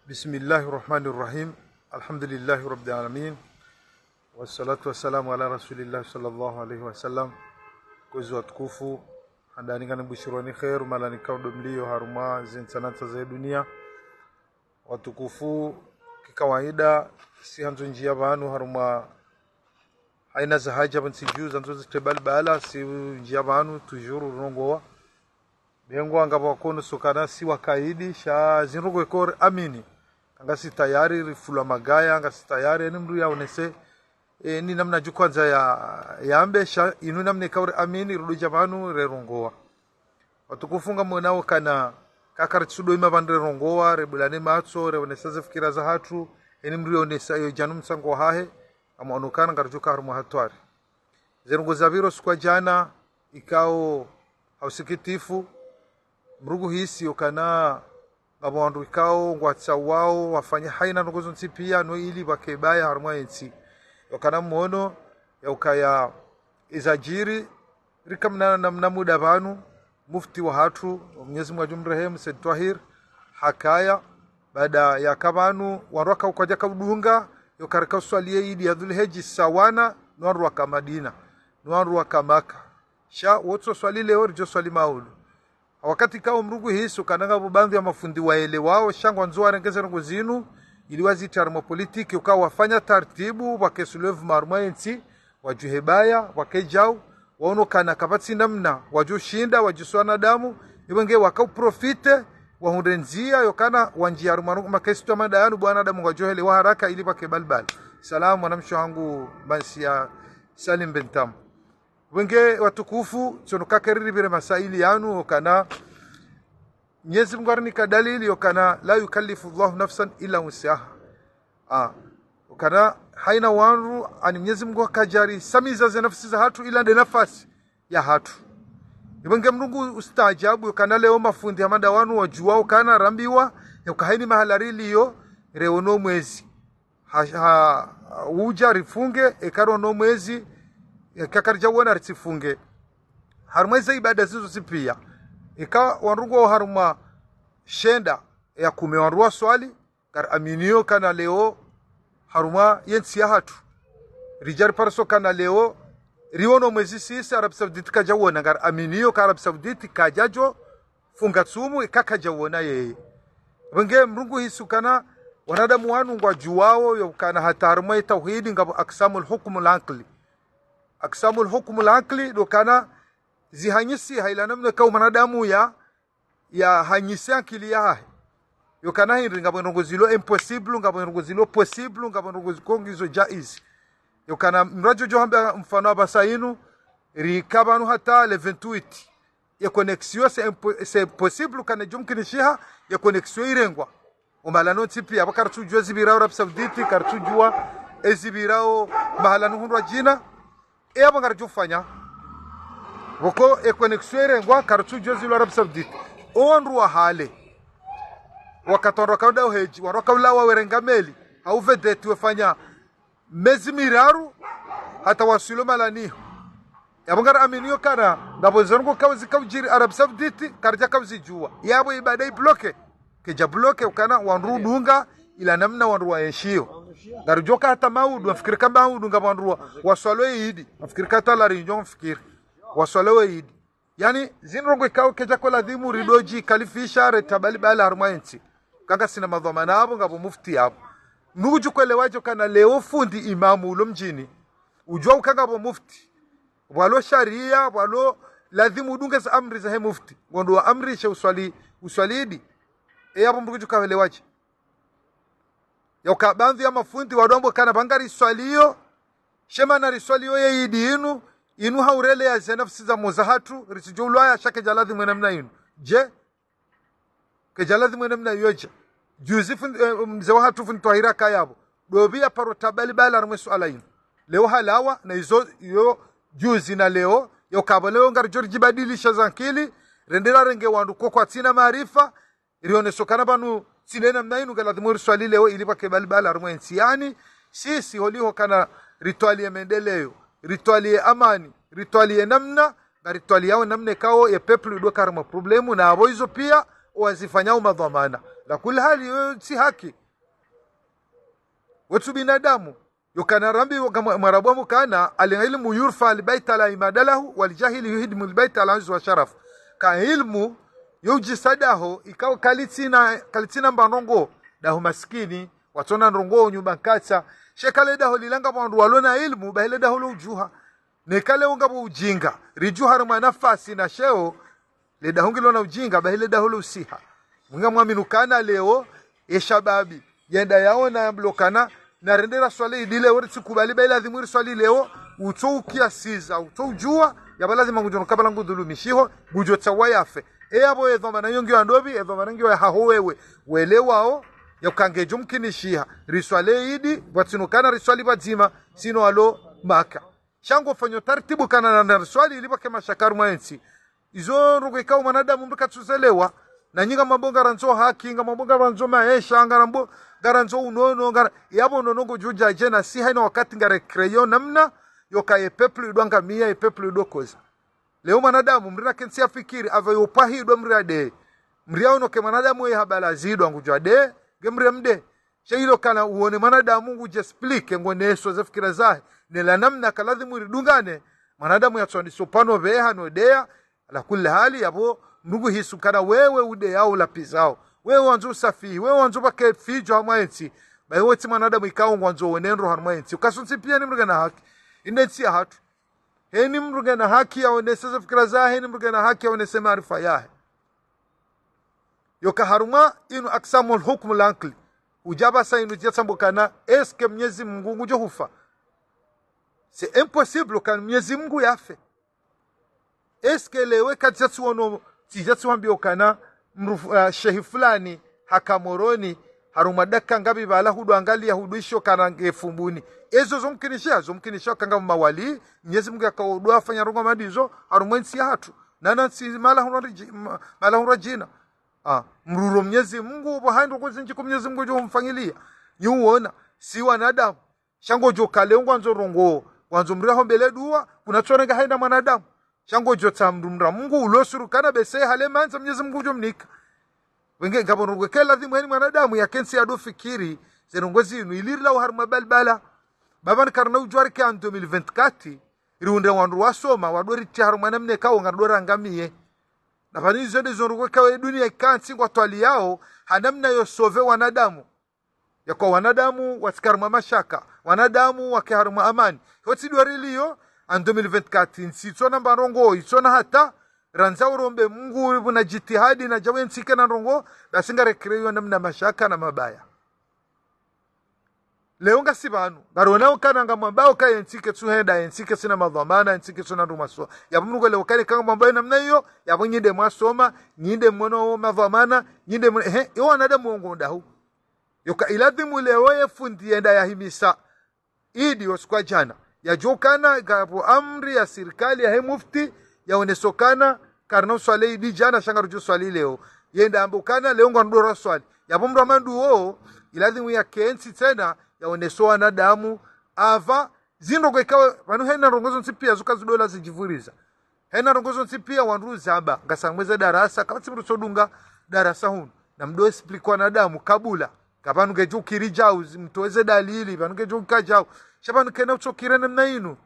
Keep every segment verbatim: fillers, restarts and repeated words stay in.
بسم الله الرحمن الرحيم. الحمد لله رب العالمين. والصلاة والسلام على رسول الله صلى الله عليه وسلم. Kwezi watukufu, handani ngani bushirwani kheru, mahala nikao ndo mlio harumwa zintsanantsa za dunia. Watukufu, kikawaida, si handzo ndjia pvanu harumwa haina za haja pvo ntsi dju, zandzo zitre balbala, si ndjia pvanu, toujours urongowa. Bengwa ngapvo wakono sokana si wakaidi, sha zindrongo ikao ri amini. Ngasi tayari rifulwa magaya, ngasi tayari, eni mndru yaonese, e, ni namna dju kwandza ya, yambe, sha inu namna ikao ri amini, rudja pvanu, rerongowa. Watukufu ngamwonao kana, kaka ritsudo ima pvanu rerongowa, rebulane matso, reonesa ze fikira za hatru, eni mndru yaonesa yo djanu mtsango wahahe, ngamwono kana ngaridjoka harumwa hatwari. Zendrongo zapviro siku ya djana, ikao ha usikitifu, mndru nguhisi yokana ngapvo wandru ikao ngwatsao wafanye haina ndrongo zontsi pia no ili pvwake baya harumwa yentsi. Yokana mwono, yaukaya izadjiri, rika mna, na mna muda pvanu, mufti wa hatru, Mwenyezi Mungu adjumrehemu, Said Twahir, hakaya, baada yaka pvanu, wandru waka ukadja kaudunga, yoka rika uswaliye idi ya Dhulheji sawana, no wandru waka Madina, no wandru waka Maka. Sha, wotso swali leo, ridjo swali maudu. Wakati kao mndru nguhisi kana ngapvo baadhwi ya mafundi waelewao, sha ngwandzo warenge zendrongo zinu, ili wazitre harumwa politiki, uka wafanya tartibu, pvwake soulèvement harumwa yentsi, wadjuhe baya, pvwake djau, waono kana kapvatsi namna, wadjo shinda, wadjo swana damu, iwe nge waka uprofite, wahundre ndzia, yokana, wandjia harumwa makesi twa madayanu, bwana damu ngwadjo helewa haraka, ili pvwake balbala. Salamu, mwanamshe hangu, Mansia Salim Bentamu. Wenge watukufu, tsono kaka riripvire masaili yanu, okana Mwenyezi Mungu harinika dalili, okana لا يكلف الله نفسا إلا وسعها. Ah, okana haina wandru, ani Mwenyezi Mungu kadjari samiza ze nafsi za hatru ila nde nafasi ya hatru. Iwe nge mndru ngu ustaajabu, okana leo mafundi hamada wanu wadjuwa, okana rambiwa, yoka haini mahala riliyo, reono mwezi. Ha, ha, udja rifunge, eka riono mwezi, eka karidjawona ritsifunge. Harumwa ze ibada zizo zipia. Eka wandru ngwao harumwa shenda ya kume wandru waswali, ngari aminio kana leo, harumwa yentsi ya hatru. Ridja ripariso kana leo, riono mwezi sisi Arabie Saoudite kadjawona, ngari aminio ka Arabie Saoudite kadjadjo, funga tsumu, ika kadjawona yeye. Wenge mndru nguhisi kana, wanadamu wanu ngwadjuwao, yokana hata harumwa ye tauhidi, ngapvo أقسام الحكم العقلي. أقسام الحكم العقلي, ndo kana zihanyisi, ha ila namna kao mwanadamu ya, yahanyisi ankili yahahe. Yokana hindri, ngapvo ndrongo zilo impossible, ngapvo ndrongo zilo possible, ngapvo ndrongo ziko ngizo jaiz. Yokana mndru adjo djo hamba mfano apvasa inu, rika pvanu hata le vingt-huit. Ye connexion, c'est impo-, c'est possible, kana djumkinishiha, ye connexion irengwa. Omahala nontsi pia, apvo karitsudjuwa ezipvirao Arabie Saoudite, karitsudjuwa ezipvirao mahala nuhundrwa djina. E apvo ngaridjo fanya. Pvoko ye connexion irengwa, karitsudjuwa ezilo Arabie Saoudite. O wandru wa hale. Wakati wandru waka uda uheji, wandru waka ulawa werenga meli, hau vedette wefanya mezi miraru, hata waswili mahala niho. Yapvo ngari aminio kana, ngapvo zendrongo kao zika udjiri Arabie Saoudite, karidja kao zidjuwa. Yapvo ibada ibloke. Kedja bloke ukana wandru udunga, ila namna wandru waenshio. Ngaridjoka hata maudu, wafikiri ka maudu ngapvo wandru wa, waswalo idi. Wafikiri ka hata la réunion, wafikiri. Waswalo idi. Yaani, zindrongo ikao kedja ko ladhimu ridodji kalifisha retre balbala harumwa yentsi. Kanga sina madhwamana apvo, ngapvo mufti apvo. Nudju kwelewa djo kana leo fundi imamu ulo mdjini. Udjuwa uka ngapvo mufti. Pvwalo sharia, pvwalo ladhimu udunge za amri zahe mufti. Ngondo wa amrishe uswali, uswali idi. E yapvo mndru kudjuka welewa dje. Yauka baadhwi ya mafundi wandru wambo kana pvanga riswaliyo, she mana riswaliyo ye idi inu, inu haureleya ze nafsi za moza hatru, ritsidjo ulwaya sha kedja ladhimu ye namna inu. Dje? Kedja ladhimu ye namna iyo dje? Juzi fundi, eh, mze wa hatru fundi Twahira kaya apvo. Ndopvi yaparo tabali bala harumwa ye suala inu. Leo halawa, na izo, iyo, juzi na leo, yauka apvo leo ngaridjo ridjibadilisha za ankili, rende rarenge wandru ko kwatsina maarifa, rioneso kana pvanu tsi ne namna inu ngaladhimu riswali leo ili pvwake balbala harumwa yentsi. Yaani, sisi holiho kana ritwaliye maendeleo, ritwaliye amani, ritwaliye namna, ngaritwaliyao namna ikao ye peuple idoka harumwa problème, na apvo izo pia, owazifanyao madhwamana. La kulli hali, yo tsi haki. Wetsu binadamu. Yokana rambi waka mwa-, mwarabu wamukana, العلم يرفع البيت لا عماد له، والجاهل يهدم البيت لا عز وشرف. Ka ilmu, yodjisa daho, ikao kalitsina, kalitsina mba ndrongoo, daho masikini, watsona ndrongoo nyumba nkatsa. Sha eka le daho lila ngapvo wandru walona ilmu, bahi le daho lo udjuha. Neka leo ngapvo ujinga, ridjuha harumwa nafasi na sheo, le daho ngilo na ujinga, bahi le daho lo usiha. Mwinga mwaminu kana leo, ye shababi, yenda yaona yambilokana, narende raswali idi leo, ritsikubali bahi ladhimu riswali leo, utso ukiasiza, utso udjuwa, yapvo ladhima ngudjo no kabala ngudhulumishiho, ngudjo tsawa yafe. E yapvo ye dhwamana yo ngiyo ya ndopvi, e dhwamana ngiyo ya haho wewe, welewao, yauka ngedjo mkinishiha, riswali idi, pvwatsinu kana riswali pvadzima, sino walo Maka. Sha ngofanyo taratibu kana nanda riswali ili pvwake mashaka harumwa yentsi. Izo ndrongoo ikao mwanadamu mndru katsuzelewa. Na nyi ngamwambo ngarandzo haki, ngamwambo ngarandzo maesha, ngarambo ngarandzo unono, ngara-, yapvo unono ngudjo udja dje na si haina wakati ngarecréer namna, yoka ye peuple idjo angamia, ye peuple idjo koza. Leo mwanadamu, mndru nakentsi yafikiri, apva yo pvahidjwa mndru yadeye. Mndru yaono ke mwanadamu ye habalazidjwa ngudjo adeye, nge mndru ya mdeye. Sha ilo kana uone mwanadamu ngudjo expliquer, ngoneswa ze fikira zahe, ne la namna kaladhimu ridungane, mwanadamu yatsuandisa upvano pveha no deya, ala kulli hali yapvo, mndru nguhisu kana wewe udeyao lapvizao. Wewe wandzo usafihi, wewe wandzo pvwake fidjo harumwa yentsi, bahi wewe tsi mwanadamu ikao ngwandzo wone ndro harumwa yentsi. Ukasontsi pia ni mndru ngena haki. Inde ntsi ya hatru. Heni mndru ngena haki yaonese ze fikira zahe, heni mndru ngena haki yaonese maarifa yahe. Yoka harumwa inu أقسام الحكم العقلي. Udja pvasa inu djatsambo kana, est-ce que Mnyezi Mungu ngudjo hufa? C'est impossible kana Mnyezi Mungu yafe. Est-ce que lewe kadjatsi wono, tsidjatsi wambiyo kana, mndru fu-, ah, shehi fulani, haka Moroni, harumwa daka ngapvi pvala hudwa angalia hudwisho kana nge Fumbuni. Ezo zomkinisha, zomkinisha kanga mawali, Mnyezi Mungu yakaodwa afanya ndrongoo hama ndizo, harumwa yentsi ya hatru. Nana ntsi mala hundra dji-, ma-, mala hundra djina. Ah, mndru ro Mnyezi Mungu, pvo haina ndrongoo zindji ko Mnyezi Mungu ngudjo mfanyilia. Nyi uona, si wanadamu. Sha ngodjo kale ngwandzo ndrongoo, ngwandzo mndru yahombele dua, kuna tsorenga haina mwanadamu. Sha ngodjo tsa mndru mndra Mungu, ulo suru kana bese hale mandza Mnyezi Mungu ngudjo mnika. Wenge ngapvo ndrongoo ke ladhimu heni mwanadamu yakentsi yadjo fikiri, ze ndrongoo zinu, ili rilao harumwa balbala. Baba ni karina udjuwa rike en deux mille vingt-quatre, riundre wandru wasoma, wadjo ritia harumwa namna ikao ngaridjo rangamiye. Na pvanu izo nde zo ndrongoo ikao ye dunia ikantsi ngwatwaliyao, ha namna yo sauver wanadamu. Yaka wanadamu watsi harumwa mashaka, wanadamu wake harumwa amani. Hotsi dua riliyo, en deux mille vingt-quatre, ntsi itsona mba ndrongoo, itsona hata, randza urombe Mungu pvuna djitihadi na djawe ntsi kena ndrongoo, basi ngarecréer yo namna mashaka na mabaya. Leo ngasi pvanu, ngarionao kana ngamwambao ka yentsi ketsuhenda, yentsi ketsina madhwamana, yentsi ketsina ndru mwasoma. Yapvo mndru ngwelewao kana eka ngamwambao namna iyo, yapvo nyi nde mwasoma, nyi nde mwono madhwamana, nyi nde mwono, ehe, yo wanadamu wongo ndahu. Yoka iladhimu leo ye fundi yenda yahimisa idi yo siku ya djana. Yadjo kana ngapvo amri ya sirikali yahe mufti, yaoneso kana, karina uswali idi djana sha ngarudjo swali leo. Yenda ambo kana leo ngwandzo raswali. Yapvo mndru hama ndo wo, iladhimu yakentsi tsena, yaoneso wanadamu, apva, zindrongoo ikao, pvanu haina ndrongoo zontsi pia zuka zidjo lawa zidjivuriza. Haina ndrongoo zontsi pia wandru zamba, ngasi harumwa ze darasa, kapvatsi mndru tsodunga darasa hunu. Na mdjo expliquer wanadamu, kabula. Ka pvanu ngedjo kiri djau, zi-, mtowe ze dalili, pvanu ngedjo ka djau. Sha pvanu kena utsokire namna inu.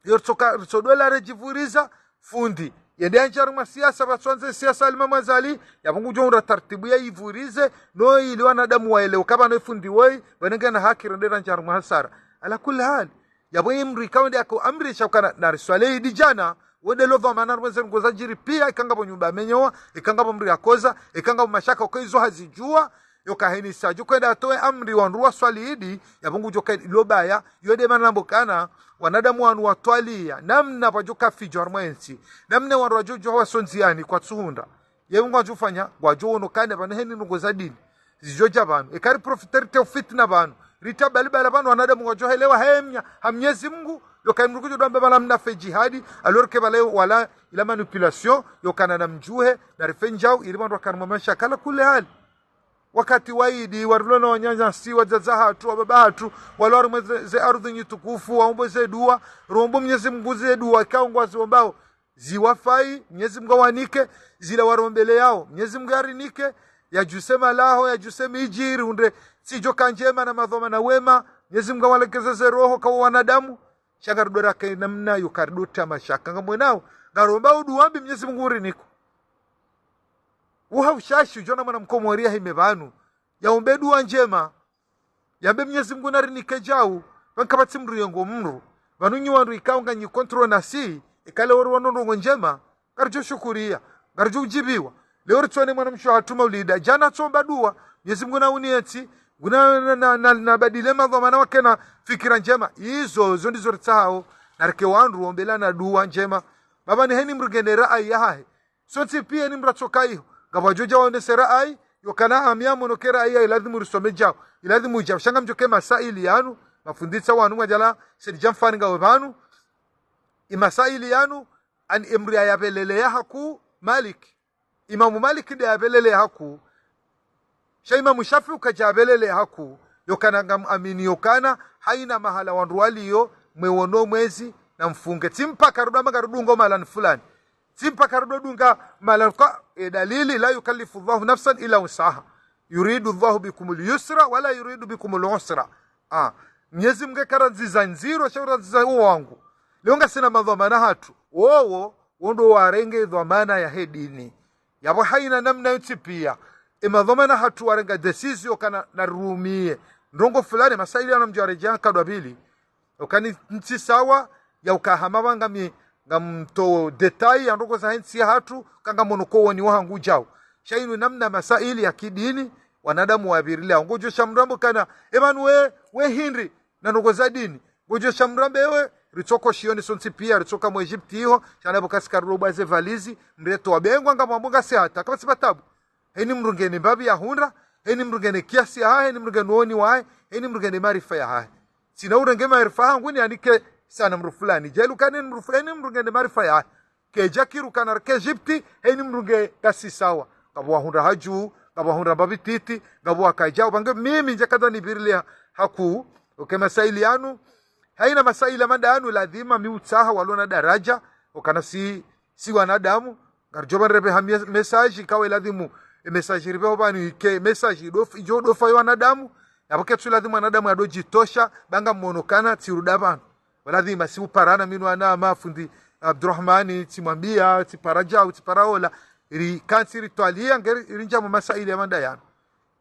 Yo ritsoka, ritsodjo lawa redjivuriza, fundi. Yende yandjia harumwa siasa, pvatsuandze siasa Alimamu Azali, yapvo ngudjo undra taratibu ya ivurize, no ili wanadamu waelewe, ka pvanu fundi woyi, pvanu ngena haki rende randjia harumwa hasara. Ala kulli hali. Yapvo ye mndru ikao nde yako amrisha ukana, nariswali idi djana, wende lo dhwamana harumwa ze ndrongoo zadjiri pia, eka ngapvo nyumba yamenyewa, eka ngapvo mndru yakoza, eka ngapvo mashaka, uka izo hazidjuwa, yoka heni sa, djo kwenda atowe amri wandru waswali idi, yapvo ngudjo ka ilo baya, yo nde mana nambo kana, wanadamu wanu watwalia, namna pvwadjo ka fidjo harumwa yentsi, namna wandru wadjo djuha wasondziani kwatsuhundra. Ye ngwadjo fanya, ngwadjo wono kana pvanu heni ndrongoo za dini. Zidjo dja pvanu. Eka riprofite rite ufitina pvanu. Rita balbala pvanu wanadamu ngwadjo helewa hemnya, ha Mnyezi Mungu, yoka mndru kudjo dwamba pvala mna fe djihadi, alors que pvala wala ila manipulation, yokana namdjuhe, narifendzao, ili pvandru wakana mwa mashaka ala kulli hali. Wakati wa idi, warilo na wananyasi, wadzadze hatru, wababa hatru, walo harumwa ze, ze ardhwi nyi tukufu, waombe ze dua, rombe Mnyezi Mungu ze dua, ikao ngwaziombao. Ziwafayi, Mnyezi Mungu awanike, zila warombeleyao, Mnyezi Mungu yarinike, yadjuse malaho, yadjuse midji, rihundre ntsi idjo ka ndjema na madhwamana wema, Mnyezi Mungu awalekeze ze roho kawo wanadamu. Sha ngaridjo raka namna yo karidjo tria mashaka. Ngamwonao, ngaromba udua mbi Mnyezi Mungu urinike. Uha ushashi udjo ona mwana mkomori yahime pvanu, yaombe dua ndjema, yambe Mnyezi Mungu narinike djau, pvanu kapvatsi mdru yengo mdru. Pvanu nyi wandru ikao nganyi contrôle nasi, ikao leo ri wandru ndrongo ndjema, ngaridjo shukuriya, ngaridjo udjibiwa. Leo ritsone mwanamshe hatru Maulida, djana tsomba dua, Mnyezi Mungu naunike ntsi, nguna na, na, na, nabadili madhwamana wakena fikira ndjema. Izo, zo ndizo ritsahao, narike wandru wombelana dua ndjema. Baba ni heni mdru ngena ra'ayi yahahe. Sontsi piya ni mdru atsoka iho. Ngapvo wadjo dja waonese ra'ayi, yokana hami yamono ke ra'ayi ya ilazimu risome djau. Ilazimu djau. Sha ngamdjo ke masaili yanu, mafunditsa wanu mwadjala, sedi djamfani ngawe pvanu. Imasaili yanu, an emri ya yapvelele ya haku, Malik. Imamu Malik nde yapvelele ya haku. Sha Imamu Shafi ukadja yapvelele ya haku, yokana ngamwamini yokana, haina mahala wandru waliyo, mwewono mwezi, na mfunge. Tsi mpaka rudama ngarudungo mahala ni fulani. Tsi mpaka rudodunga mahala kwa, e, dalili, لا يكلف الله نفسا إلا وسعها. يريد الله بكم اليسر ولا يريد بكم العسر. Ah, Mnyezi Mungu karandziza ndziro, sha urandziza uwangu. Leo ngasina madhwamana hatru. Wowo, wo ndo warenge dhwamana yahe dini. Yapvo haina namna yontsi piya. Emadhwamana hatru warenga décision kana narumiye ndrongo fulani, masaili yanu mdjo yaredjeya nkado wa pvili. Ukana ntsi sawa, ya uka hama pvanu ngami, ngamtso détail ya ndrongo zahe ntsi yahatru, ka ngamono ko woni wahangu djau. Sha inu namna masaili ya kidini, wanadamu wapvirile. Ngodjo sha mdru ambe kana, e pvanu we, we hindri, na ndrongo za dini. Ngodjo sha mdru ambe we, ritsoko shioni sontsi piya, ritsoka mu Egypte iho, sha napvo kasika rulo bwaze valizi, mreto wabengwa ngamwambo ngasi hata, kapvatsi pvatabu. Heni mdru ngena mbapvi yahundra, heni mdru ngena kiasi yahahe, heni mdru ngena woni wahe, heni mdru ngena maarifa yahahe. Tsina urenge maarifa hangu niyanike sana mdru fulani. Djeli ukana heni mdru fu-, heni mdru ngena maarifa yahahe. Kedja kiri ukana rike Egypte, heni mdru nge kasi sawa. Ngapvo wahundra hadju, ngapvo wahundra mbapvi titi, ngapvo waka djau, pvange mimi ndjakadha nipvirile haku, oke masaili yanu, haina masaili ya mada yanu, lazima mi utsaha walona daraja, okana si, si wanadamu, ngaridjo pvanu ripveha mia-, message, kawe ladhimu, e message ripveho pvanu, ike message idof-, idjo dofa yo wanadamu, yapvo ketsu ladhimu wanadamu yadodjitosha, ba ngamono kana tsiruda pvanu. Waladhima si uparana minu ana mafundi Abdurahmani, tsimwambia, tsipara djau, tsipara ola, ri kantsi ritwaliya, ngeri, ri ndjamo masaili ya mada yanu.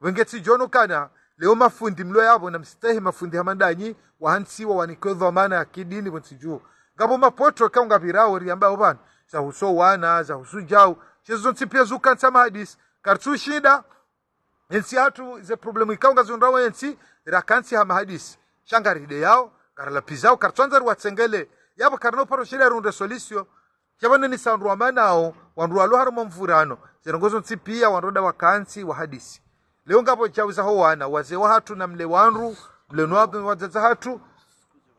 Wenge tsidjono kana, leo mafundi mlo yapvo na mstehi mafundi hama ndanyi, wahantsiwa wanikwe dhwamana ya kidini pvo ntsi dju. Ngapvo mapoto kaunga pvirao riyambao pvanu, zahusu wana, zahusu djau, shezo zontsi piya zukantsi ha mahadisi. Karitsu shinda, entsi yahatru ze problème ikaunga zundrao entsi, rakantsi ha mahadisi. Sha ngarideyao, ngarilapvizao, karitsuandza riwatsengele. Yapvo karina uparo shinda rihundre solution. Sha pvanu nisa wandru wamanao, wandru walo harumwa mvurano. Ze ndrongo zontsi piya, wandru nda wakantsi, wahadisi. Leo ngapvo djau zaho wana, wazee wahatru na mle wandru, mle nwabe wadzadze hatru,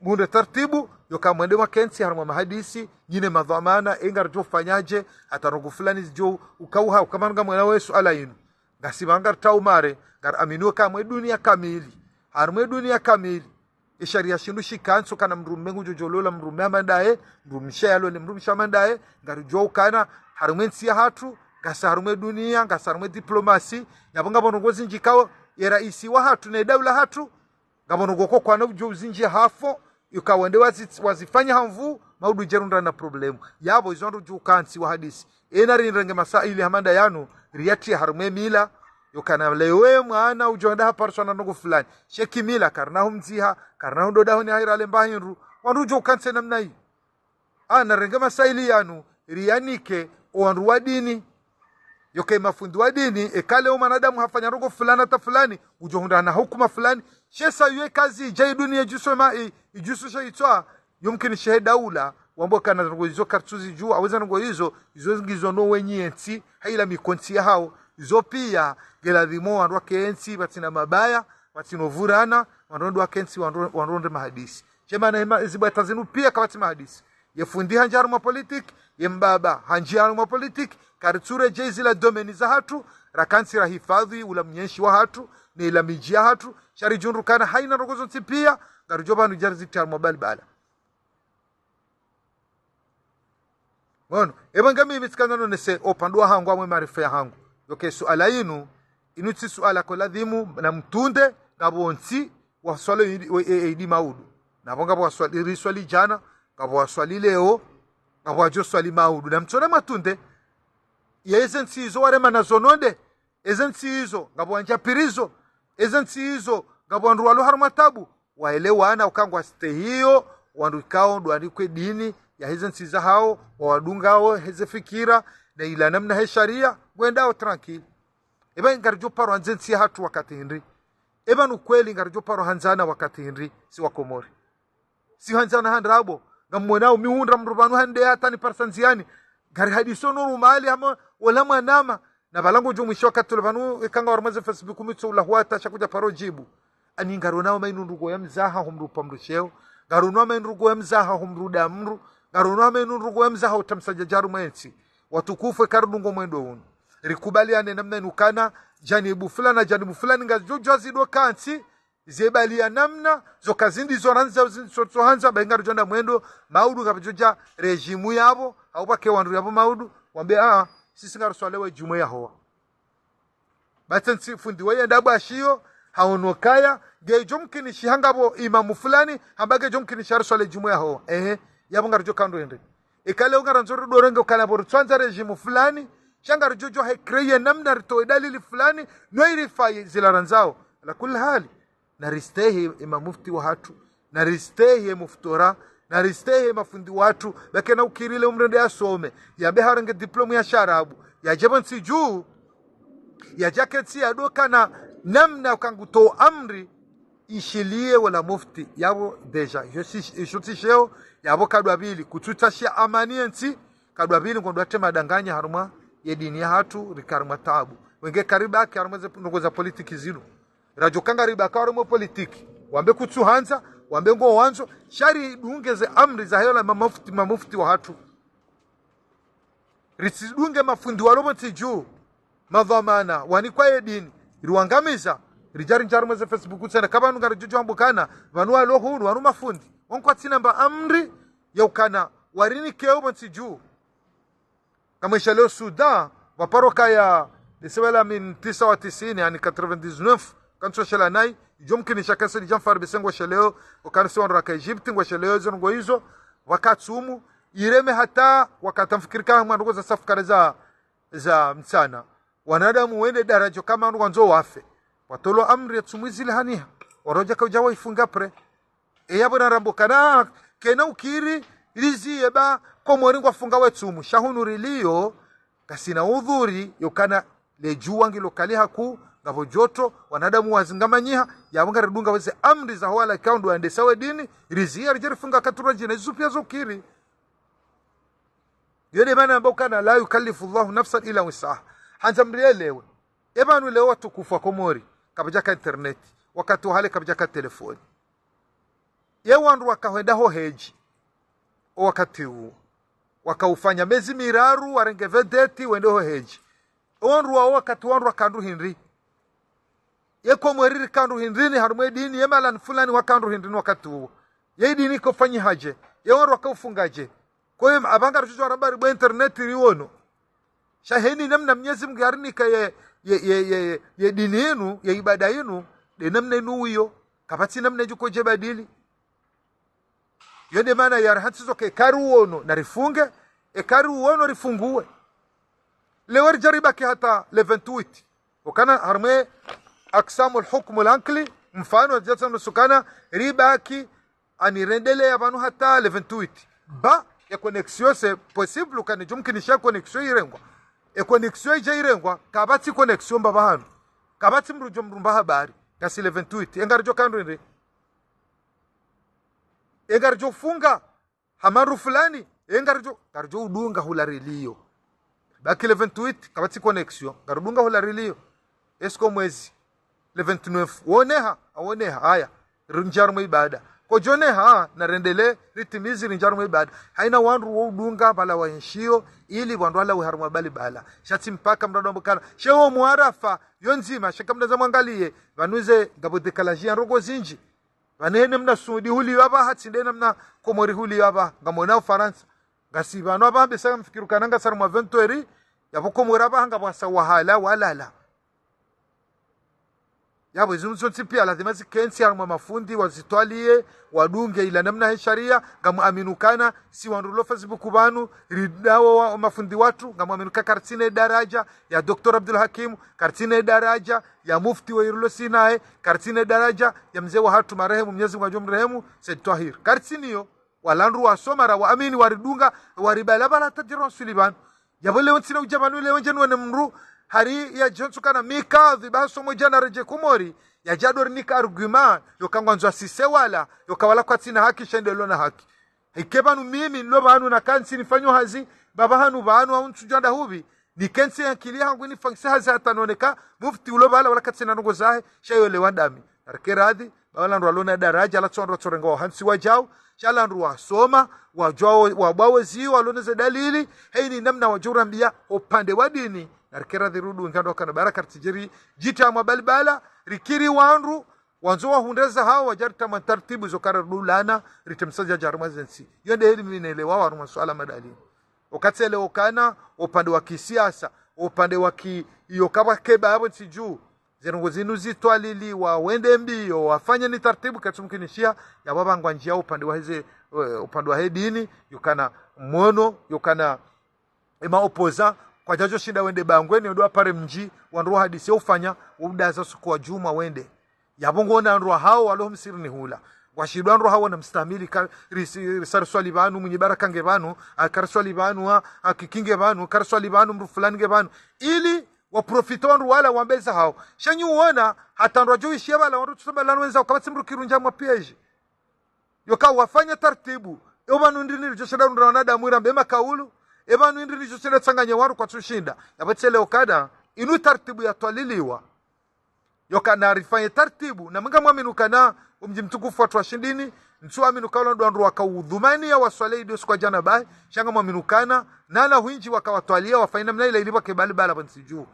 mhundre tartibu, yoka mwende mwakentsi harumwa mahadisi, nyi ne madhwamana, e ngaridjo fanyaje, hata ndrongo fulani zidjo ukauha, ukamanu ngamwona we suala inu. Ngasi pvanu ngaritao mare, ngaraminio kamwe duniya kamili. Harumwe duniya kamili. Ye sharia shindru shikantsi kana mdrume ngudjo djolola mdrume hama ndaye, mdrumshe yalole mdrumshe hama ndaye, ngaridjuao ukana, harumwe ntsi yahatru, ngasi harumwe duniya, ngasi harumwe diplomasi, yapvo ngapvo ndrongo zindji kao, ye raisi wahatru, ne daula yahatru, ngapvo ndrongo ko kwana udjo uzindji hafo, yuka wende wazi-, wazifanya ha nvu, maudu djerundra na problème. Yapvo izo wandru djukantsi wahadisi. Ena rinrenge masaili hama nda yanu, riyatriye harumwe mila, yokana leo we mwana udjo wenda hapariswa na ndrongo fulani. She kimila, karina humdziha, karina hundoda honi haira lemba hindru, wandru djukantsi namna yi. Ah, narenge masaili yanu, riyanike, o wandru wa dini. Yoke mafundi wa dini, eka leo mwanadamu hafanya ndrongo fulani hata fulani, udjo hundra na hukuma fulani. She sa yuwe kazi, djayi duniya idjuso ma, i-, idjuso she itswa, yumkini shehe daula, wambo kana ndrongo izo karitsuzidjuwa, aweza ndrongo izo, izo ngizo no wenyi entsi, haila mikontsi yahao, izo piya, ngeladhimu wandru wakentsi, pvatsina mabaya, pvatsina uvurana, wandru wakentsi, wandru, wandru nde mahadisi. She mana hema, zibwata zinu piya kapvatsi mahadisi. Ye fundi handja harumwa politique, ye mbaba handja harumwa politique, karitsuredjeyi zila domaine zahatru, rakantsi rahifadhi ula mnyenshi wahatru, ne ila midji yahatru, sha ridjundru kana haina ndrongo zontsi piya, ngaridjo pvanu djari zitria harumwa balibala. Ngono, epvo nge mimi tsikandza nonese o upande wahangu amwe maarifa yahangu. Yoke suala inu, Inu tsi suala ko ladhimu na mtunde, ngapvo ntsi waswali idi, e, e, idi maudu. Napvo ngapvo waswali, riswali djana, ngapvo waswali leo, ngapvo wadjo swali maudu. Na mtsone matunde, ye eze ntsi izo warema na zo nonde, eze ntsi izo, ngapvo wandja pirizo, eze ntsi izo, ngapvo wandru walo harumwa tabu, waelewana uka ngwastehiyo, wandru ikao ndo wanikwe dini, ya heze ntsi zahao, wawadungao, heze fikira, na ila namna he sharia, ngwendao tranquille. Eba ngaridjo paro handze ntsi yahatru wakati hindri. Eba ni ukweli ngaridjo paro handzana wakati hindri, si wa Komori. Si handzana ha ndrabo, ngamwonao mi hundra mndru pvanu hende hata niparisa ndziani. Ngari hadiso no rumali hama, wala mwanama. Na pvala ngodjo mwisho wakati ule pvanu, eka nga harumwa ze Facebook mi tso ula huata sha kudja paro djibu. Ani ngaronao mainu ndrongoo ya mzaha humrupa mndru sheo. Ngaronao mainu ndrongoo ya mzaha humruda mndru. Ngaronao mainu ndrongoo ya mzaha utamsa djadja harumwa entsi. Watukufu eka ridungo mwendo unu. Rikubaliane namna inu kana, janibu fulani na janibu fulani ngazidjo djuwa zido kantsi, zebaliya namna, zo kazindi zo randza, zo, zo handza, ba ngaridjo enda mwendo, maudu ngapvidjo dja rejimu yapvo, hau pvake wandru yapvo maudu, wambe, ah, sisi ngariswalio djumwa ya hoa. Ba tsi ntsi fundi waye ndapvo ashiyo, haono kaya, ngedjo mkinishiha ngapvo imamu fulani, hamba ngedjo mkinishiha riswali djumwa ya hoa. Ehe, yapvo ngaridjo kandro hindri. Eka leo ngarandzo ridorenge ukana pvo ritswandza rejimu fulani, sha ngaridjo djuwa he créer namna ritowe dalili fulani, no irifayi zila randzao. Ala kulli hali, na ristehi ema mufti wahatru, na ristehi e muftora, na ristehi e mafundi wahatru, ba kena ukiri le umrende yasome, yambe harenge diplôme ya sharabu, yadje pvo ntsi dju, yadje aketsi yadokana namna uka nguto amri, ishiliye wala mufti, yapvo déjà, isho tsi, isho tsi sheo, yapvo kadwa pvili, kutsutsaha amani entsi, kadwa pvili ngondro atre madanganya harumwa ye dini yahatru, rika harumwa tabu. Wenge karibaki harumwa ze ndrongoo za politiki zinu. Radjo kanga ribaki harumwa politiki. Wambe kutsu handza, wambe ngo wandzo, sha ridunge ze amri zahe ola mamufti, mamufti wahatru. Ritsidunge mafundi walo pvo ntsi dju, madhwamana, wanikwa ye dini, riwangamiza, ridja rindja harumwa ze Facebook tsena, ka pvanu ngaridjo djuwa mbukana, pvanu walo hunu, wanu mafundi, wankwa tsina mba amri, ya ukana, warinike pvo ntsi dju. Kamwesha leo Sudan, pvaparo kaya, de sewela min tisa wa tisini, ani quatre-vingt-dix-neuf, kantsu shela nayi, idjo mkinisha kese di Janfar Bese ngwesheleo, ukana si wandru waka Egypte ngwesheleo, izo ngo izo, wakatsumu, ireme hata, wakati mfikiri ka mwandrongoo za safukare za, za mtsana. Wanadamu wende daradjo kama wandru wandzo wafe. Watolo amri ya tsumu izile haniha. Warodja kaudja waifunga pre. Eya pvo narambo kana, kena ukiri, riziye ba, Komori ngwafunga we tsumu. Sha hunu riliyo, kasina udhuri, yokana le djuwa ngilo kali haku, ngapvo djoto, wanadamu wazingamanyiha, yapvo ngaridunga weze amri za hwala ikao ndo wandesa we dini, riziye ridje rifunga katura djina, izo piya zo ukiri. Yo de mana amba ukana la yukallifu Allahu nafsan illa wus'aha. Handza mrielewe. Epvanu leo watukufu wa Komori, kapvadjaka internet, wakati wa hale kapvadjaka telefoni. Ye wandru wakahwenda ho hedji, o wakati uwo. Wakaufanya mezi miraru, warenge vedeti, wende ho hedji. O wandru wao wakati wandru waka ndru hindri. Ye Komori rika ndru hindrini, harumwa e dini, ye mahala fulani waka ndru hindrini wakati uwo. Ye dini ikofanyihaje, ye wandru wakaufungaje. Kwa hiyo, apvanga ridjudjuwa ramba ribwe internet riwono. Sha heni namna Mnyezi Mungu yarinika ye, ye, ye, ye, ye, ye dini inu, ye ibada inu, de namna inu wiyo. Kapvatsi namna idjo kodje badili. Yo de mana yari hantsizo ke eka riwono, na rifunge, eka riwono rifunguwe. Leo ridja ribaki hata le vingt-huit. Ukana harumwa e aksamu al-hukmu al-aqli, mfano, djatsa nusukana, ribaki, ani rendeleya pvanu hata le vingt-huit. Ba, ye connexion c'est possible, ukana idjo mkinisha connexion irengwa. E connexion idja irengwa, kapvatsi connexion mbapvi hanu. Kapvatsi mdru djo mrumba habari, kasi le vingt-huit. Engaridjo kandru hindri. Engaridjo funga, ha mandru fulani, engaridjo, ngaridjo udunga hula riliyo. Baki le vingt-huit, kapvatsi connexion, ngaridunga hula riliyo. Est-ce que mwezi, le vingt-neuf, woneha, awoneha, haya, rindji harumwa ibada. Kodjoneha, na rendele, ritimizi rindji harumwa ibada. Haina wandru wo udunga, pvala waenshiyo, ili wandru walawe harumwa bali bala. Sha tsi mpaka mdru ado mbukana. She wo mwarafa, yo ndzima, she kamdaza mwangaliye, pvanu ze, ngapvo décalage ya ndrongoo zindji. Pvanu hene mna Saudi huliyo apvaha, tsi nde namna Komori huliyo apvaha, ngamwona Ufarantsa. Ngasi pvanu apvaha mbesa mfikiri ukana ngasi harumwa vingt heures, yapvo Komori apvaha ngapvasa wahala, walala. Yapvo zinu zontsi pia lazima zikentsi harumwa mafundi wazitwaliye, wadunge ila namna he sharia. Ngamwaminu kana si wandru lo Facebook pvanu ridawo wa mafundi watru, ngamwaminu ka kartsina daraja ya Docteur Abdul Hakim, kartsina daraja ya mufti wa irilo sinaye, kartsina daraja ya mze wahatru marehemu, Mnyezi Mungu adjo mrehemu, Said Twahir. Kartsina iyo, wala wandru wasoma ra waamini waridunga, waribalabala tadjiri waswili pvanu. Yapvo leo ntsina udja pvanu leo ndje niwone mndru hari yadjo ntsu kana mi kadhi ba somo djana redje Komori, yadja dori nika argument yoka ngwandzo asise wala yoka wala kwatsina haki sha nde lo na haki. Ike pvanu mimi nilo pvanu nakantsi nifanyo hazi, ba pvahanu pvanu au ntsudjwa nda hupvi, nikentsi yankili hangu nifanyise hazi hata none ka mufti ulo pvala wala katsina ndrongo zahe, sha yo lewa ndami. Narike radhi, ba wala wandru walo na daraja, la tso wandru watsorenga wahantsi wadjau, sha wala wandru wasoma, wadjuao, wabwawo ziyo, walo na ze dalili, heyini namna wadjo urambiya upande wa dini. Narike radhi rudunge ndo kana baraka ritsidjiri djitria mwa balibala, rikiri wandru wandzo wahundre zahawo, wadja ritria mwa tartibu zo kara rudulana, ritemsa djadja harumwa zentsi. Yo nde heli mi nelewa harumwa suala madalili. Okatsi ele okana upande wa kisiasa, upande wa ki, iyo kapvwa keba yapvo ntsi dju. Ze ndrongo zinu zitwaliliwa, wende mbiyo, wafanye ni tartibu, katsumkinishiha, yapvo pvangwa ndjiya upande wa heze, eh, upande wa he dini, yokana mwono, yokana ema opposant, kwadjadjo shinda wende Bangweni, wende wapare mdji, wandru wahadisi ufanya, udaza suku wa djumwa wende. Yapvo ngwona wandru wahawo walo msirini hula. Ngwashindwa wandru wahawo na mstamili, ka, risi, risa riswali pvanu, Mwinyi Baraka nge pvanu, a, kariswali pvanu, a, a, Kiki nge pvanu, kariswali pvanu, mndru fulani nge pvanu. Ili waprofite wandru wala wambe zahawo. Sha nyi uwona, hata wandru wadjo ishiya pvala, wandru tsusa pvala wenza, ukapvatsi mndru kirundja mwa piège. Yoka wafanya tartibu. Yo pvanu ndrini ridjo shinda rundra wanadamu irambe makaulu. E pvanu ndrini ridjo shinda tsanganya wandru kwatsushinda. Yapvo tsi ele okana, inu tartibu yatwaliliwa. Yokana rifanye tartibu, na mi ngamwaminu kana, omdji mtukufu watru wa Shindini, ntsuaminu ka wala ndo wandru waka udhumani ya waswali idio siku wa djana bahi, sha ngamwaminu kana, nana hwindji waka watwaliya wafanye namna ila ili pvwake balibala pvo ntsi dju.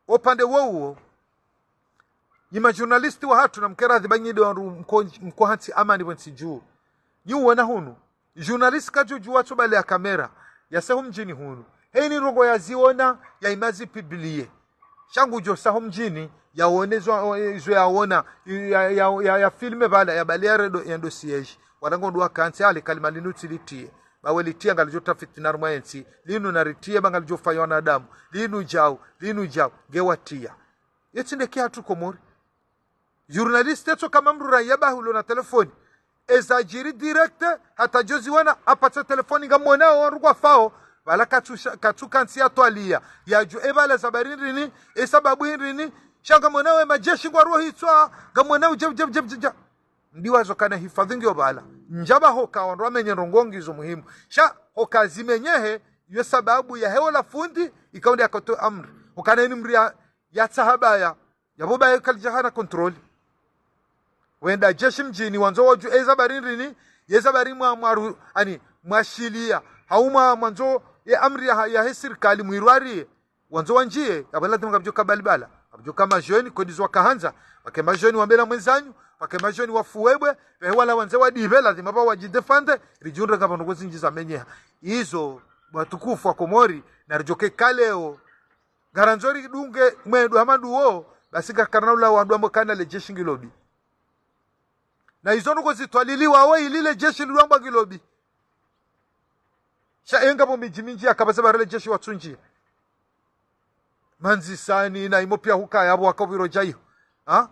Upande wo uwo, nyi ma journaliste wahatru namke radhi ba nyi nde wandru mko, mko hantsi amani pvo ntsi dju. Nyi uwona hunu, journaliste kadjo djuwa tso bale ya kamera, yase ho mdjini hunu. Heyini ndrongo yaziona, ya imazi publie. Sha ngudjo sa ho mdjini, yaone zo, zo yaona, ya, ya, ya, ya filme pvala, ya bale ya redo, ya ndo siège. Wala ngondro wakantsi ale kalima linu tsi litiye. Ba we litiya ngalidjo tafiti na harumwa yentsi, linu naritiye ba ngalidjo fanywa wanadamu, linu djau, linu djau, nge watiya. Yetsi nde kihatru Komori. Journaliste tso kama mndru raya bahi ulo na telefoni. Eza djiri direct, hata djo ziwana, apvatsa telefoni ngamwonao wandru kwafao, pvala katsu sha, katsu kantsi yatwaliya. Yadjo e pvala sababu ndrini, e sababu ndrini, sha ngamwonao e majeshi ngwarohitswa, ngamwonao dja, dja, dja, dja, dja. Ndiwazo kana hifadhi ngiyo pvala. Ndjaba hoka wandru wamenye ndrongo ngizo muhimu. Sha hoka zimenyehe, yo sababu ya hewo la fundi, ikao nde yakatowa amri. Okana ini mndru ya, yatsaha baya, yapvo baya kalidja hana contrôle. Wenda jeshi mdjini, wandzo wadju, e sababu ndrini, ye sababu mwa, mwa ru, ani, mwashiliya. Hau mwa, mwandzo, ye amri ya, ya he sirikali, mwirwariye. Wandzo wandjiye, yapvo lazima ngapvodjo ka balibala. Ngapvodjo ka ma jeunes, kodi zo wakahandza. Pvake ma jeunes wambe la mwenzanyu, pvake ma jeunes wafuwebwe, pvehe wala wandze wadipve, lazima pvo wadjidéfendre, ridjundre ngapvo ndrongo zindji zamenyeha. Izo, watukufu wa Komori, naridjoke kaleo. Ngarandzo ridunge mwendo hama nduwo, basi ngakarina ula wandru wambe kana le jeshi ngilo bi. Na izo ndrongo zitwaliliwa wo ili le jeshi lilwambwa ngilo bi. Sha e ngapvo midji mindji yakapvatsa pvare le jeshi watsundjiya. Mandzisani na imo pia hukaya pvo waka upviro dja iyo. Ha?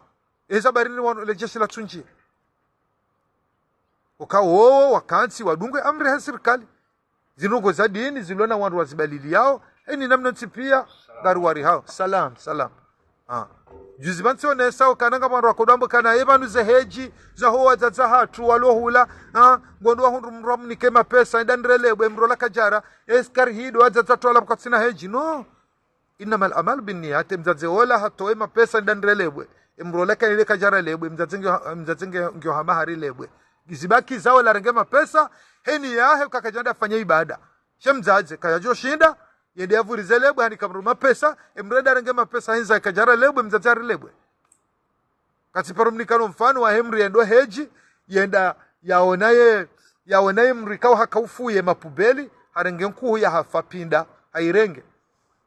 E sababu ndrini wanu le jeshi latsundjiya. Oka wowo wakantsi wadunge amri ha sirikali. Zindrongo za dini zilo na wandru wazibaliliyao, heni namna ntsi pia, ngari wari hao. Salam, salam. Ah. Juzi pvantsi onesa okana ngapvo wandru wakodwambo kana ye pvanu ze hedji, za ho wadzadze hatru walo hula, ah, ngondro wahundru mndru amnike mapesa, enda nirelebwe, mndru ola kadjara, eskari hido wadzadze hatru wala pvwatsina hedji, no. إنما الأعمال بالنيات, mdzadze ola hatowe mapesa nda nirelebwe. Emndru ola kanile kadjarelebwe, mdzadze ngio, mdzadze nge, ngio hama harilebwe. Zibaki zawo larenge mapesa, heni yahe kakadjanda fanya ibada. She mdzadze, kadjadjo shinda, yende yavurize lebwe, hanika mndru mapesa, emndru enda arenge mapesa, henza kadjarelebwe, mdzadze harilebwe. Katsiparo mnikano mfano wa he mndru yendo hedji, yenda yaona ye, yaona ye mndru ikao haka ufuye mapubeli, harenge nkuhu ya hafa pinda, hairenge.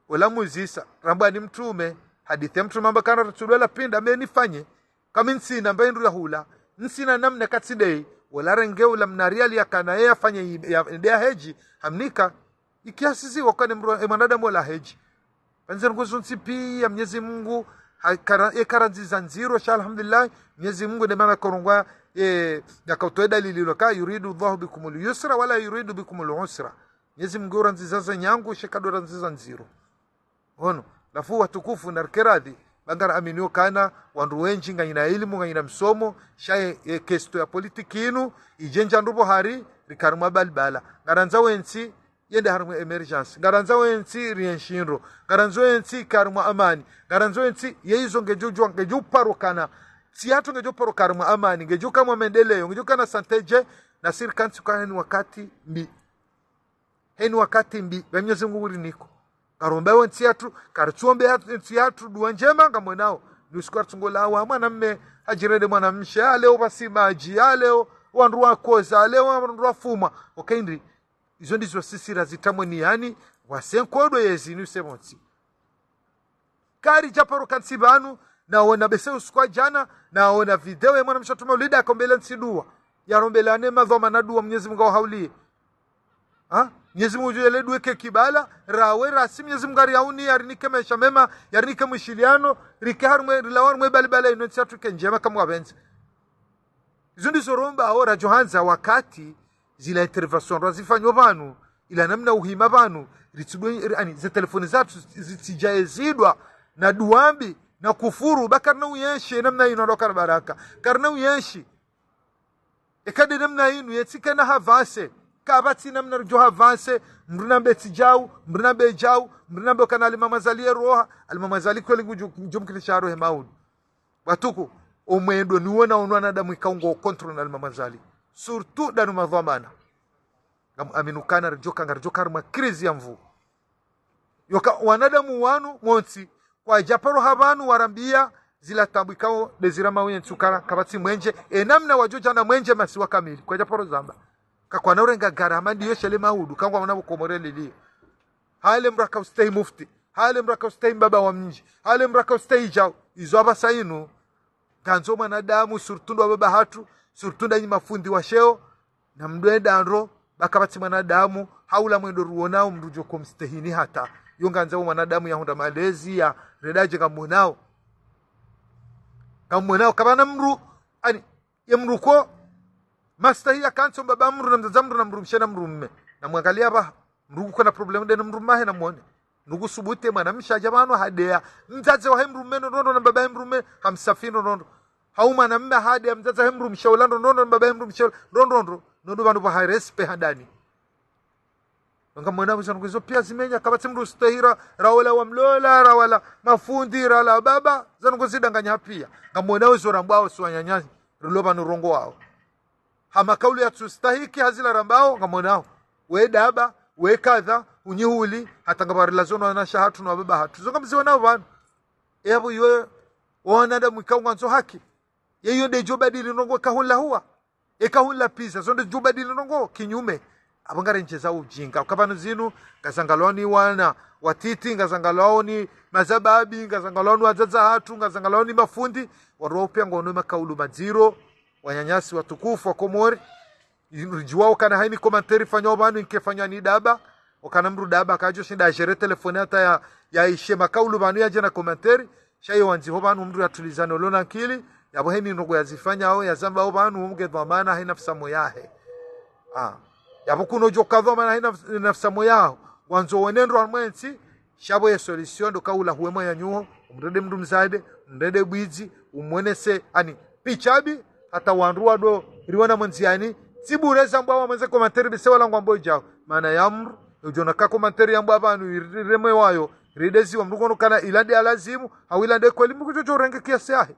Ola muzisa, rambwa ni mtrume, Hadisi ya mtrume amba kana rasulullah pvwandza mbe nifanye. Kami ntsina mbe hindru ya hula. Ntsina namna katsi ndeyi. Wala renge ula mna riali yakana ye yafanye yi-, ya, nde ya hedji. Hamnika. Ikiasi si wakane mdru, e mwanadamu wala hedji. Pvandze nguzo ntsi piya Mnyezi Mungu, ha-, kara-, e karandziza ndziro, sha alhamdulillah, Mnyezi Mungu nde mana karongoa, e, yakautoa dalili lo ka, "Yuridu Allahu bikumul yusra, wala yuridu bikumul usra." Mnyezi Mungu urandziza za nyangu, she kado randziza ndziro. Ono, halafu watukufu na rike radhi, ba ngara amini okana, wandru wendji nganyina ilimu, nganyina msomo, sha ye, ye kesto ya politiki inu, idjenja ndopvo hari, rika harimwa balibala. Ngarandzao entsi, yende harimwa emergence. Ngarandzao entsi, rienshi ndro. Ngarandzao entsi, ike harimwa amani. Ngarandzao entsi, ye izo ngedjo djuwa, ngedjo paro kana. Ntsi yatru ngedjo paro ka harimwa amani, ngedjo ka mwa maendeleo, ngedjo kana santé dje, na sirikali ntsi ka heni wakati mbi. Heni wakati mbi, ba Mnyezi Mungu uri niko. Karomba yo ntsi yatru, karitsuombe ya-, ntsi yatru dua ndjema, ngamwonao. Ni usiku karitsungo lawa, mwanamme, hadjirende mwanamshe, aleo basi madji, aleo wandru wakoza, aleo wandru wafuma. Okay, ndri, izo ndizo sisi razitamwe ni yani, wasenkodo yezi ni usemo ntsi. Karidja paro kantsi pvanu, naona bese usiku wa djana, naona video ya mwanamshe atuma ulida akombela ntsi dua. Yarombela ne madhwamana dua Mnyezi Mungu awahaulie. Ha? Mnyezi Mungu djuu yale dua ke kibala, rawe rasi Mnyezi Mungu ariauni, yarinike maesha mema, yarinike mwishiliano, rike harimwe, rilawe harimwe balibala inu ntsi yatru ike ndjema kamwe wapvendze. Izo ndizo romba aho radjo handza wakati zila intervention razifanyo pvanu, ila namna uhima pvanu, ritsidwe, ri-, ani, ze telefoni zatru zitsidja ezidwa, na dua mbi, na kufuru, ba karina uyenshi, namna inu ndo kara baraka. Karina uyenshi. Eka nde namna inu, yetsi kena havanse. Kapvatsi namna ridjo havanse, mdru nambe tsi djau, mdru nambe djau, mdru nambe okana Alimam Azali ye roha, Alimam Azali kweli ngudjo, ngudjo mkinisha rohe maudu. Watuku, omwendo niwona unu wanadamu ikao ngo contrôle na Alimam Azali. Surtout danu madhwamana. Ngam aminu kana ridjo ka, ngaridjo ka harimwa crise ya nvu. Yoka wanadamu wanu montsi, kwadja paro ha pvanu warambia zila tabu ikao nde zira mawe ntsi ukana kapvatsi mwenje, e namna wadjo dja na mwenje masiwa kamili, kwadja paro zamba. Kakwana urenga gara, hama ndiyo shele maudu, kangwa mwana pvo Komori lilio. Hale mdru aka ustahi mufti, hale mdru aka ustahi mbaba wa mdji, hale mdru aka ustahi djau, izo apvasa inu. Ngandzo mwanadamu, surtout ndo wababa hatru, surtout ndanyi mafundi wa sheo, na mdru enda ndro, ba kapvatsi mwanadamu, haula mwendo ruonao, mdru djo ko mstehini hata. Yo ngandzao mwanadamu yahundra malezi, ya redadje ngamwonao. Ngamwonao, kapvana mdru, ani, ye mdru ko, mastehi ya kantsi mbaba mdru, na mdzadze mdru, na mdrumshe, na mdrumme. Na mwangalia ba, mdru ko na problème nde na mdrumme wahe na mwone. Mdru subutu mwanamshe adja pvanu hadeya. Mdzadze wahe mdrumme ndrondro na mbaba he mdrumme hamsafi ndrondro. Hau mwanamme hadeya mdzadze wahe mdrumshe ula ndrondro na mbaba he mdrumshe ula ndrondro. Ndrondro pvanu pvaha respect handani. Ngamwona wizo ndrongoo izo piya zimenya, kapvatsi mdru stehira, raola wa mlola, raola mafundi, raola baba, za ndrongoo zidanganya piya. Ngamwona wizo rambwao si wananyanyi, rilo pvanu rongowao. Hama kauli yatsustahiki ha zila rambao, ngamwonao. We daba, we kadha, unyihuli, hata ngapvarilazo no wanashe hatru no wababa hatru. Zo ngamzionao pvanu. Yapvo iwe, wanadamu ikao ngwandzo haki. Yeyo nde djo badili ndrongoo kahula huwa. Eka hula piza, zo nde djo badili ndrongoo, kinyume. Apvo ngarendjeza ujinga. Uka pvanu zinu, ngazangalwao ni wana watiti, ngazangalwao ni mazababi, ngazangalwao ni wadzadze hatru, ngazangalwao ni mafundi, waro piya ngono makaulu madziro, wananyasi watukufu wa Komori. Inu ridjuwa okana hayini commentaire ifanywa pvanu inke fanywa ni daba. Okana mdru daba kadjo shinda agérer telefoni hata ya, yaishe makaulu pvanu yadje na commentaire. Sha ye wandziho pvanu mdru yatulizane ulo na nkili. Yapvo hayini ndrongoo yazifanyao, yazambao pvanu, umge dhwamana hayina nafsi yahe. Ah. Yapvo kuno djo ka dhwamana hayina naf-, nafsi yaho. Wandzo wone ndro harumwa entsi, sha pvo ye solution ndo kaula huwe mwa nyuho, umrende mdru mdzadze, umrende bwidzi, umwonese, ani, picha mbi, hata wandru wado riwana mwandziani, tsi bure zambwa wa mwenze commentaire bise wala ngwambo djao. Mana ya mdru, udjona ka commentaire yambwa pvanu, iri-, iremwe wayo, rideziwa mdru kono kana ila nde ya lazimu, hau ila nde kweli mdru kudjo djo renge kiasi yahe.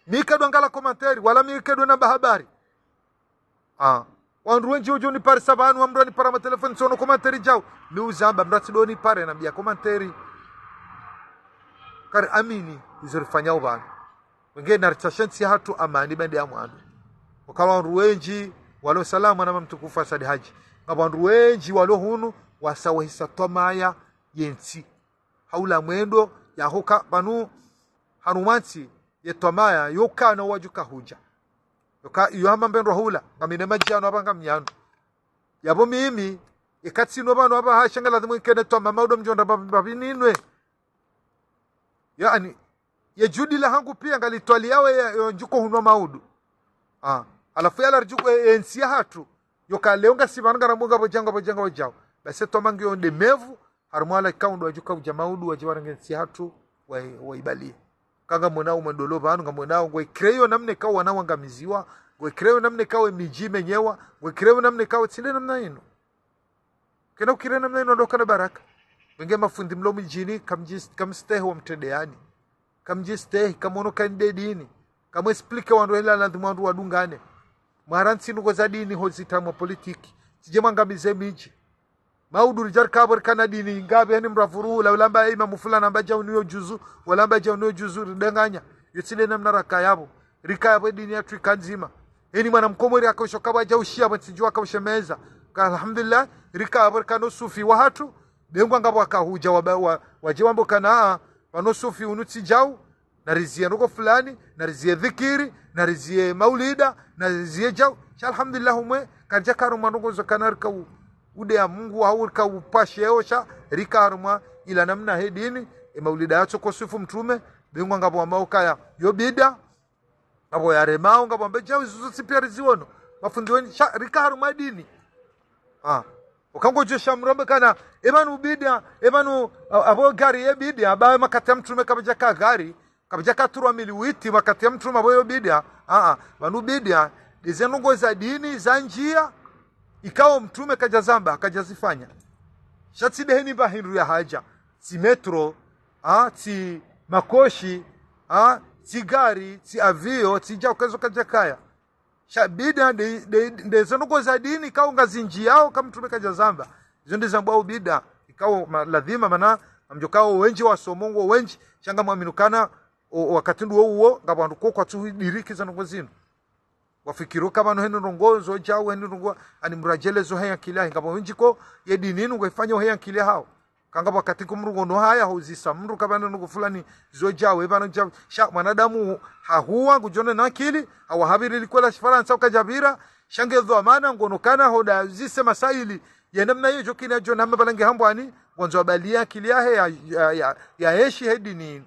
Mi kedwa ngala commentaire, wala mi kedwa namba habari. Ah. Wandru wendji udjo niparisa pvanu, wa mdru anipara ma telefoni, tsono commentaire djao. Mi uzamba, mdru atsi do nipare, nambiya commentaire. Kari amini, izo rifanyao pvanu. Wenge naritsashe ntsi hatru amani ba nde ya mwando. Waka wandru wendji, walo salama na mama mtukufu Asadi Haji. Ngapvo wandru wendji, walo hunu, wasawahisa twamaya, yentsi. haula mwendo yahoka pvanu hanu mwantsi ye twamaya yokana wadjuka hudja. Yoka iyo hama mbendwa hula, ngamina madji yanu apva ngamina yanu. Yapvo mimi, eka tsinu pvanu apvaha sha nga lazimu nkene twamaya maudu mdjo ndra pvapvi ninwe. Yaani, ye djudi lahangu pia ngalitwaliyawo ye, yo ndjuko hunwa maudu. Ah, halafu yala ridjuko ye, ye ntsi yahatru. Yoka leo ngasi pvanu ngarambo ngapvo djao, ngapvo djao, ngapvo djao. Basi twamaya ngiyo nde mevu, harumwa hala ikao ndo wadjuka udja maudu, wadje warenge ntsi yahatru, wa, waibaliye. Ka ngamwonao mwendo lo pvanu, ngamwonao, ngwe créer yo namna ikao wana wangamiziwa, ngwe créer yo namna ikao ye midji imenyewa, ngwe créer yo namna ikao tsi nde namna inu. Kena u créer namna inu ndo kana baraka. Wenge mafundi mlo midjini, kamdjis-, kamstehi wa mtrende yani. Kamdjistehi, kamwono ka nde dini. Kamwe expliquer wandru hela lazimu wandru wadungane. Mwaransi ndrongoo za dini ho zitramwa politiki. Tsidje mwangamize midji. Maudu ridja rika pvo rikana dini, ngapvi heni mdru avuruhula, ulamba imamu fulani amba djau niyo juzu, walamba djau niyo juzu, ridanganya. Yo tsi nde namna raka yapvo. Rika yapvo dini yahatru ika ndzima. Heni mwana mkomori akausho kapvwa djau shiya, pvo ntsi djuu akaushemeza. Ka alhamdulillah, rika yapvo rikana usufi wahatru, bengwa ngapvo wakahudja wa, wa, wadje wambe ukana, ah, pvanu usufi unu tsi djau, narizie ndrongoo fulani, narizie dhikiri, narizie maulida, narizie djau. Sha alhamdulillah umwe, karidja harumwa ndrongoo zo kana rika u-, ude ya Mungu, hau rika upashe yo sha, rika harumwa ila namna he dini, e maulida yatsoko swifu mtrume, bengwa ngapvo wambao ukaya, yo bida, ngapvo yaremao, ngapvo wambe djau, izo zontsi pia riziwono. Mafundi weni, sha, rika harumwa dini. Ah. Uka ngodjo sha mdru ambe kana, epvanu bida, epvanu, a-, apvo gari ye bida, apva makati ya mtrume kapvadjaka gari, kapvadjaka trois mille huit, makati ya mtrume apvo yo bida, ah, ah, pvanu bida, ndeze ndrongoo za dini, za ndjia, ikao mtrume kadjazamba, kadjazifanya. Sha tsi nde heni pvahindru ya hadja, tsi métro, ah, tsi makoshi, ah, tsi gari, tsi avion, tsi djau kezo kadjakaya. Sha bida nde, nde, ndeze ndrongoo za dini, ikao ngazindjiyao, ka mtrume kadjazamba. Izo nde zambwao bida, ikao ma-, lazima mana, ngamdjo kao wendji wasomo ngo wendji, sha ngamwamini ukana, o, o wakati nduwo uwo, ngapvo wandru ko kwatsu diriki ze ndrongoo zinu. Wafikiri uka pvanu heni ndrongoo zo djau, heni ndrongoo, ani mdru adjelezo heya nkili yahe, ngapvo wendji ko, ye dini inu ngwe ifanya heya nkili yahao. Ka ngapvo wakati ko mdru ngono haya, huzisa mdru ka pvanu ndrongoo fulani zo djau, epvanu djau. Sha, mwanadamu hahuwa, ngudjo ona na nkili, hawa hapviri likoli la shifarantsa ukadjapvira, sha nge dhwamana, ngono kana hoda zise masaili, ye namna yo djo kina djo namna pvala nge hambwani, ngwandzo abaliya nkili yahe ya, ya, ya, ya eshi he dini inu.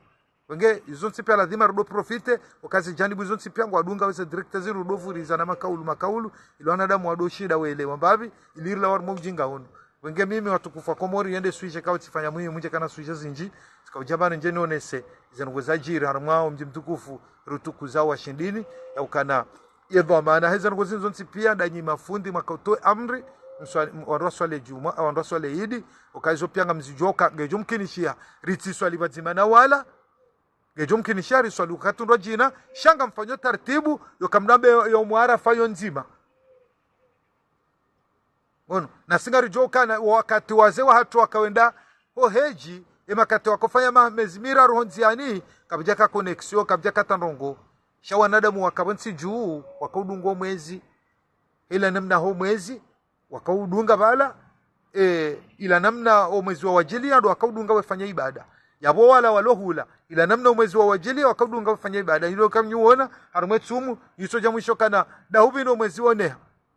Wenge, izo zontsi pia lazima rudo profiter, uka ze janibu zontsi pia ngwadunga weze directeur zinu rudo vuriza na makaulu, makaulu, ili wanadamu wado shinda welewa mbapvi, ili rilawe harumwa ujinga unu. Wenge mimi watukufu wa Komori, yende sujet ikao tsifanya muhimu, ndje kana sujet zindji, tsika udja pvanu ndje nionese, ize ndrongoo zadjiri, harumwa o mdji mtukufu, rutukuza wa Shindini, ya ukana, ye dhwamana, heze ndrongoo zinu zontsi pia, ndanyi mafundi, mwakautowe amri, mswali, m-, wandru waswali djumwa, wandru waswali idi, uka izo pia ngamzidjuwa uka, ngedjo mkinishiha, ritsiswali pvadzima na wala, ngedjo mkinishiha riswali wakati ndo djina, sha ngamfanyo tartibu, yoka mdru ambe yo, yo mwarafa yo ndzima. Ono, nasi ngaridjuwa ukana, wakati wazee wahatru wakawenda, ho hedji, e makati wakofanya ma-, mezi miraru ho ndziani, kapvadjaka connexion, kapvadjaka ta ndrongoo. Sha wanadamu wakapvo ntsi djuu, wakaudunga o mwezi. Ila namna ho mwezi, wakaudunga pvala, e, ila namna o mwezi wa wadjiliya ndo wakaudunga wefanya ibada. Yapvo wala walohula, ila namna o mwezi wa wadjiliya wakaudunga wefanya ibada. Ilo kamnyi uona, harumwa e tsumu, nyitso dja mwisho kana, ndahupvi ndo mwezi woneha.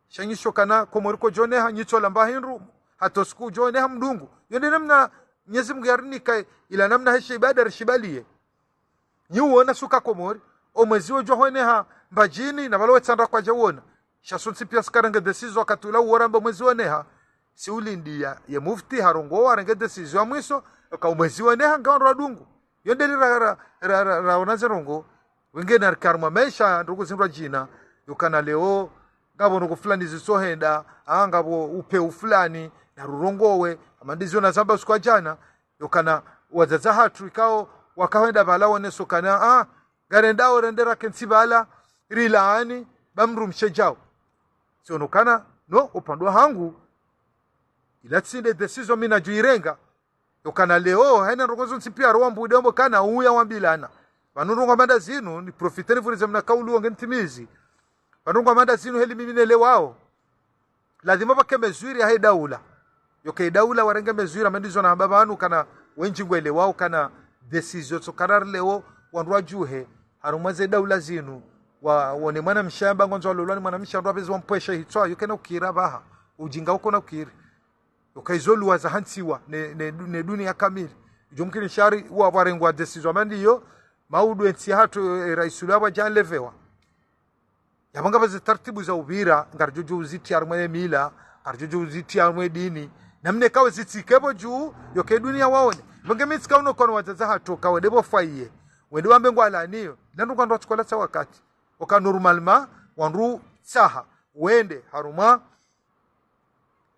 Sha nyisho kana, Komori kodjoneha, nyitso lamba hindru, hata usiku udjoneha mdungu. Yo nde namna Mwenyezi Mungu yarinika, ila namna heshe ibada rishibaliye. Nyi uona suka Komori, o mwezi wodjo hweneha Mbadjini, na pvala wetsandra kwadja uona. Sha sontsi pia sikarenge décision wakati ula uora amba mwezi woneha. Si ulindiya, ye mufti harongowa, harenge décision ya mwiso, yoka o mwezi woneha, ngawo ndo wadungu. Yo ndeli ra, ra, ra, ra, raona ze ndrongoo. Wenge nari harumwa maesha, ndrongoo zindrwadjina, yokana leo, ngapvo ndrongoo fulani zitsohenda, ah, ngapvo upveu fulani, narurongowe, hama ndizo nazamba usiku wa djana, yokana wadzadze wahatru ikao wakahenda pvala woneso kana, ah, ngarendao rende rakentsi pvala, rilaani, ba mdrumshe djao. Tsionokana, no, upande wahangu, ila tsi nde décision mi nadjo irenga, yokana leo, haina ndrongoo zontsi pia ro wambude wambo kana uya wambilana. Pvanu ndrongoo manda zinu, ni profiter nivurize mna kaulu wo nge ntimizi. Pvanu ndrongoo manda zinu heli mimi nelewao. Lazima pvake mesure yahe daula. Yoka e daula warenge mesure, hama ndizo nahamba pvanu kana Wendji ngwelewao ukana décision tsokarari leo, wandru wadjuhe harumwa ze daula zinu, wa, wone mwanamshe amba ngwandzo walolwa ni mwanamshe, wandru wapvezi wampvweshe hitswa, yo kena ukiri apvaha. Ujinga ukona ukiri. Yoka izo loi zahantsiwa ne, ne, ne dunia kamili. Ijo mkini shari wa, warengwa décision mandi yo, maudu entsi yahatru, e, raisi ula waja levewa. Yapvo ngapvo ze taratibu za upvira, ngaridjo djo uzitriya harumwa ye mila, ngaridjo djo uzitriya harumwa ye dini. Namna ikao zitsike pvo dju, yoka e dunia waone. Pvo nge mi tsika uno kono wadzadze hatru, ka wende pvo fwaye. Wende wambe ngwalaniyo. Nanu kwandru watsukola tsa wakati. Oka normalement, wandru tsaha. Wende, harumwa,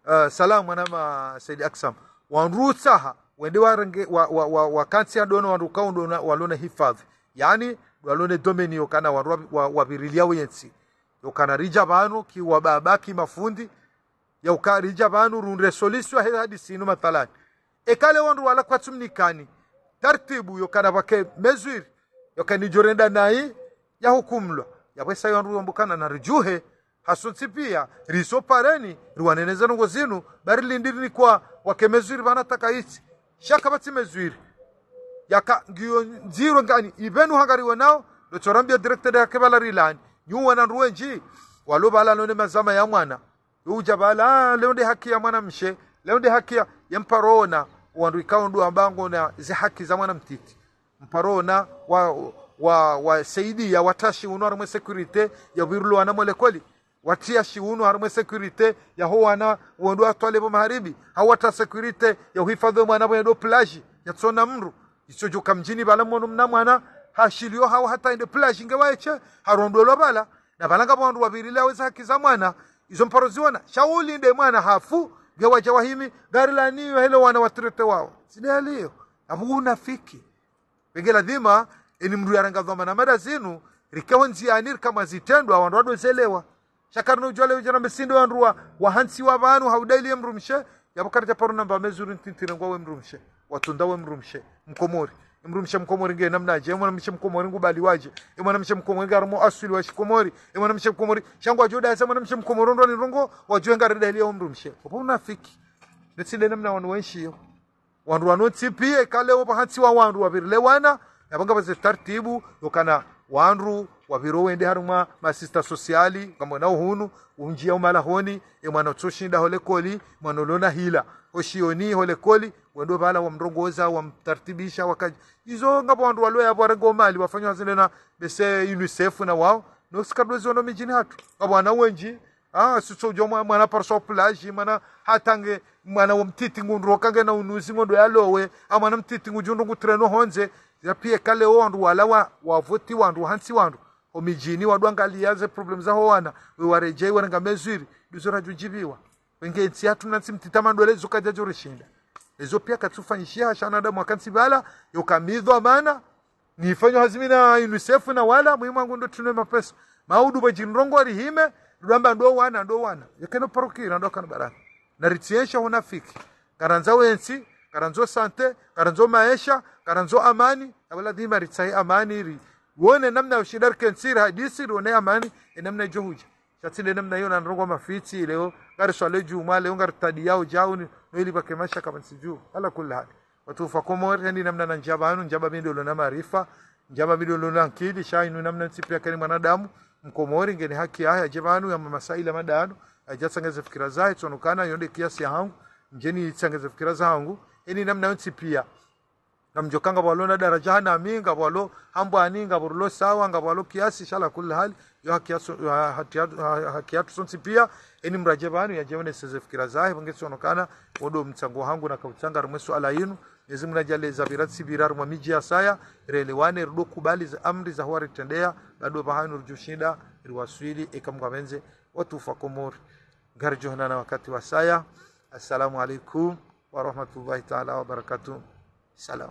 eh, salam, mwana ma Said Aksam. Wandru tsaha, wende warenge, wa, wa, wa, wakantsi ya dono, wandru kao ndona, walona hifadhi. Yaani, walona domaine yokana wandru wa, wa, wapvirilia wentsi. Yokana ridja pvanu, ki wababa, ki mafundi, yauka ridja pvanu, rundre solution he hadisi inu mathalani. Eka le wandru wala kwatsumnikani, taratibu yokana pvwake mesure, yokana idjo renda nayi, yahukumlwa. Yapvwesa yo wandru wambukana na ridjuhe, hasontsi pia, riso pareni, riwaneneze ndrongo zinu, bari lindiri ni kwa wake mesure pvana taka itsi. Sha kapvatsi mesure. Yaka ngiyo ndziro ngani, ipvenu hangariwe nao, ndo tsorambia directeur yake pvala rilani. Nyu wana ndru wendji, walo pvala none mazama ya mwana. Yo uja pvala, ah, leo nde haki ya mwanamshe, leo nde haki ya, ya mparo ona, wandru ikao ndo amba ngona ze haki za mwana mtiti. Mparo ona wa, wa, wa saidia, watriya shiuno harumwa sécurité, ya pvirulo wana mo likoli. Watriya shiuno harumwa sécurité, ya ho wana, wendo watwale pvo maharibi. Hau watriya sécurité, ya uhifadhi mwana pvo yendo plage, yatsona mndru. Itso djuka mdjini pvala mwono mna mwana, hashilio hau hata yende plage nge waeshe, harondolwa pvala. Na pvala ngapvo wandru wapvirilao ze haki za mwana, izo mparo ziona. Sha ulinde mwana hafu, nge waja wahimi, ngarilaniyo hele wana watrete wao. Zile yaliyo. Amu unafiki. Pvenge ladhima, eni mndru yaranga dhwamana mada zinu, rike ho ndziani rika mwa zitrendwa, wandru wado zelewa. Sha karina ujua leo djana mbe si ndo wandru wa, wahantsiwa pvanu, hau daili ye mdrumshe, yapvo karidja paro namba mesure ntiti rengwa we mdrumshe, watsunda we mdrumshe, mkomori. Mdrumshe mkomori nge namnaje, mwanamshe mkomori ngubaliwaje, mwanamshe mkomori ngarimo aswili wa shikomori, mwanamshe mkomori, sha ngwadjo dasa mwanamshe mkomori ndo ni ndrongo, wadjo ngari daili ya mdrumshe. Opvo unafiki. Netsinde namna wanu wenshi yo. Wandru wano ntsi pia, eka leo pvahantsiwa wandru wapvirile wana, yapvo ngapvo ze taratibu, yokana wandru wapviro wende harumwa ma assistants sociaux, kamwe na uhunu, unjia umalahoni, e mwana utsoshinda ho likoli, mwana ulona hila. Ho shioni ho likoli, wendo pvala wamrongoza, wamtartibisha, wakaji. Izo ngapvo wandru walo yapvo warengo mali, wafanyao hazi ndena, bese UNICEF na wao, no sikadwe zono midjini hatru. Ngapvo wana wendji, ah, sitso ujua mwa-, mwana parisa plage, mwana hata nge, mwana wa mtiti ngundro kange na unuzi ngondo yalowe, ah, mwana mtiti ngudjundru ngutreno hondze, ya pia eka leo wandru wala wa, wavoti wandru, wahantsi wandru. Ho midjini wandru angalia ze problème za ho wana, we waredjei, warenga mesure, ndizo radjo djibiwa. Pvenge ntsi yatru na ntsi mtiti ama ndwele zo kadjadjo rishinda. Ezo pia katsufanyishiha sha wanadamu wakantsi pvala, yoka mi dhwamana, nifanyao hazi mi na UNICEF na wala, muhimu wangu ndo tsunwe mapesa. Maudu pvadji ndrongo rihime, rudamba ndo wana, ndo wana. Yekeno parukira, ndo kana barani. Na ritsiensha unafiki. Karandzo wentsi, karandzo santé, karandzo maesha, karandzo amani. Yapvo ladhima ritsahe amani ri. Wone namna ushinda rikentsi rihadisi, rione amani, e namna idjo hudja. Sha tsi nde namna iyo na ndrongo mafitsi leo, ngariswali djumwa leo, ngaritadiyao djau ni, no ili pvwake maesha kapvatsi dju. Ala kulli hali. Watukufu wa Komori, heni namna na ndjia pvanu, ndjia pva mi ndo lona maarifa, ndjia pva mi ndo lona nkili, sha inu namna ntsi pia keni mwanadamu, mkomori, ngeni haki yahe, yadje pvanu, ya mamasaila madanu, yadje yatsangeze fikira zahe, tsonokana, yo nde kiasi yahangu, ndjeni nitsangeze fikira zahangu, heni namna yo ntsi pia. Ngamdjoka ngapvo walo na daraja hana mi, ngapvo walo hambwani, ngapvo rulo sawa, ngapvo walo kiasi, sha ala kulli hali, yo haki yatru, ha-, haki yatru, ha-, haki yatru sontsi pia, eni mradje pvanu, yadje mneseze fikira zahe, pvenge tsonokana, wo ndo mtsango hangu na kautsanga harumwa e suala yinu, Mwenyezi Mungu nadjaanlie zapvira tsipvira harumwa midji ya saya, relewane, rudo kubali za amri za huwa ritrendeya, bado pvahanu rudjoshinda, riwaswili, eka Mungu apvendze, watukufu wa Komori. Ngaridjo honana wakati wa saya. Assalamu alaikum wa rahmatullahi taala wa barakatuh. Salam.